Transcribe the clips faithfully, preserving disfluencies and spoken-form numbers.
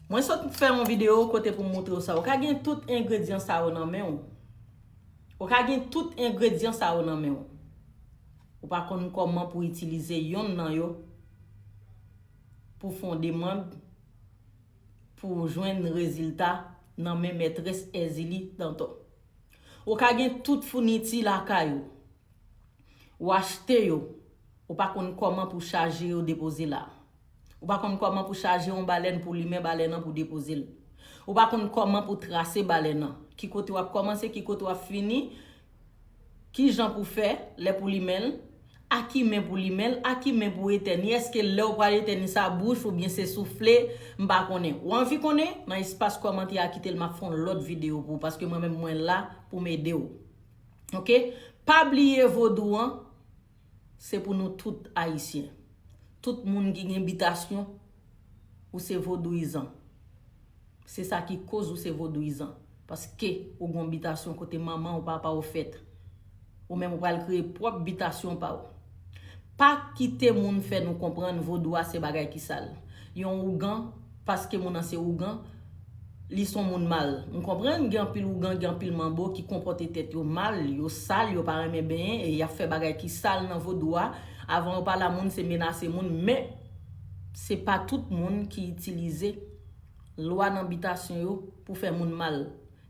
Mwen sot fè yon videyo kote pou m montre w sa. Ou ka gen tout engredyan sa yo nan men w. Ou ka gen tout engredyan sa yo nan men w. Ou pa konn kòman pou itilize yonn nan yo pou fè yon demann pou jwenn rezilta nan men mètrès Èzili Dantò. Ou ka gen tout founiti lakay ou. Ou achte yo. Ou pa konn kòman pou chaje yo depoze la. Ou pa konn kòman pou chaje yon balèn pou limen balèn nan pou depoze l. Ou pa konn kòman pou trase balèn nan. Ki kote w ap kòmanse, ki kote w ap fini, ki jan pou fè lè pou limen l, a ki men pou limen l, a ki men pou etèn li, èske lè w pral etèn li sa bouch oubyen se soufle, m pa konnen. Ou anvi konnen? Nan espas kòmantè a kite l, m ap fè yon lòt videyo pou ou, paske mwen menm mwen la pou m ede w. Oke? Pa bliye vodou an, se pou nou tout ayisyen. Tout moun ki gen bitasyon, ou se vodouyizan. Se sa ki koz ou se vodouyizan. Paske ou gen yon bitasyon kote manman ou, papa ou fèt. Ou menm ou pral kreye pwòp bitasyon pa ou. Pa kite moun fè nou konprann vodou a se bagay ki sal. Yon ougan, paske moun nan se ougan, li se yon moun mal. M konprann gen anpil ougan, gen anpil manbo ki konpòte tèt yo mal, yo sal, yo pa renmen benyen e y ap fè bagay ki sal nan vodou a. Avan yo pa la, moun se menase moun, men se pa tout moun ki itilize lwa nan bitasyon yo pou fè moun mal.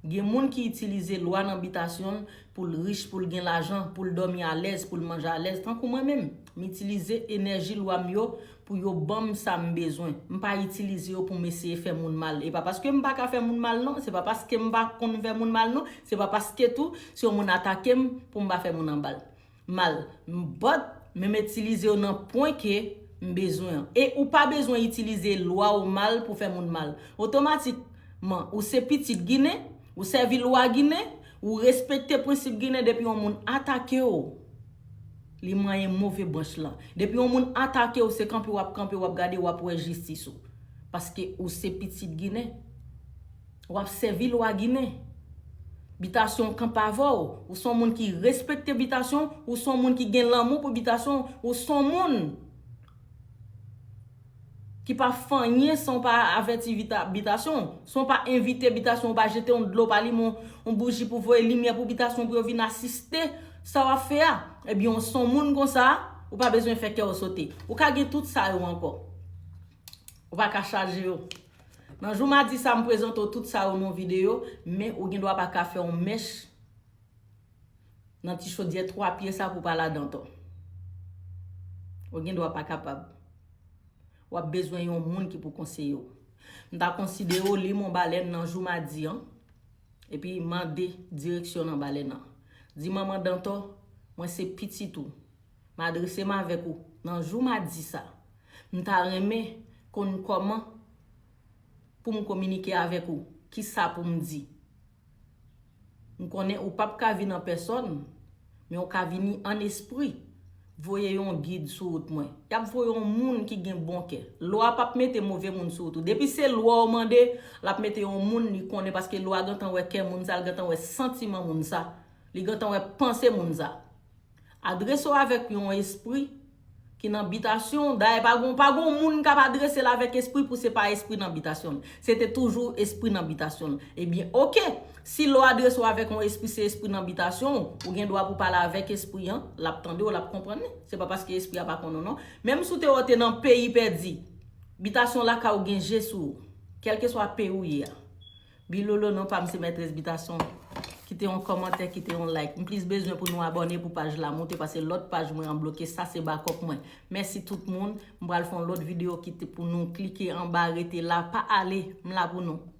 Gen moun ki itilize lwa nan bitasyon l pou l rich, pou l gen lajan, pou l dòmi alèz, pou l manje alèz, tankou mwen menm. M itilize enèji lwa m yo pou yo ban m sa m bezwen. M pa itilize yo pou m eseye fè moun mal. E pa paske m pa ka fè moun mal non, se pa paske m pa konn fè moun mal non, se pa paske tou si yon moun atake m pou m pa fè moun an bal. Mal. But, men m itilize yo nan pwen ke m bezwen an. E ou pa bezwen itilize lwa ou mal pou fè moun mal. Otomatikman, ou se pitit Ginen, ou sèvi lwa Ginen, ou respekte prensip Ginen, depi yon moun atake w, li manyen move branch lan. Depi yon moun atake w, se kanpe w ap kanpe, w ap gade, w ap wè jistis ou. Paske ou se pitit Ginen. W ap sèvi lwa Ginen. Bitasyon w kanpe avè w. Ou se yon moun ki respekte bitasyon w, ou se yon moun ki gen lanmou pou bitasyon w, ou se yon moun ki pa fè anyen san w pa avèti bita-, bitasyon w. San w pa envite bitasyon w, ou pa jete yon dlo, pa limen yon, yon bouji pou voye limyè pou bitasyon w pou yo vin asiste sa w ap fè a. Ebyen, w se yon moun konsa, ou pa bezwen fè kè w sote. Ou ka gen tout sa yo ankò. Ou pa ka chaje yo. Nan jou madi sa, m prezante w tout sa yo nan yon videyo, men ou gen dwa pa ka fè yon mèch nan ti chodyè twa pye sa pou pa ladan to. Ou gen dwa pa kapab. W ap bezwen yon moun ki pou konseye w. M ta konsidere w limen yon balèn nan jou madi an, epi mande direksyon nan balèn nan. Di manman Dantò, mwen se pitit ou. M adrese m avèk ou nan jou madi sa. M ta renmen konn kòman pou m kominike avèk ou, kisa pou m di. M konnen ou p ap ka vin an pèsòn, men ou ka vini an espri. Voye yon gid sou wout mwen. Y ap voye yon moun ki gen bon kè. Lwa p ap mete move moun sou wout ou. Depi se lwa ou mande, l ap mete yon moun li konnen, paske lwa gentan wè kè moun sa, l gentan wè santiman moun sa, li gentan wè panse moun sa. Adrese w avèk yon espri ki nan bitasyon w. Dayè, pa gon, pa gon moun k ap adrese l avèk espri pou se pa espri nan bitasyon l. Se te toujou espri nan bitasyon l. Ebyen, oke. Si lè w adrese w avèk yon espri, se espri nan bitasyon w, ou gen dwa pou pale avèk espri an, l ap tande w, l ap konprann li. Se pa paske espri a pa konn ou non. Menm si w te wè w te nan peyi pèdi, bitasyon lakay ou gen je sou ou. Kèlkeswa peyi w ye a. Bilolo non pa m, se Mètrès Bitasyon. Kite yon kòmantè, kite yon like. M plis bezwen pou nou abòne pou paj la moute, paske lòt paj mwen an bloke, sa se bakòp mwen. Mèsi tout moun. M pral fè yon lòt videyo, kite pou nou klike anba, rete la, pa ale. M la pou nou.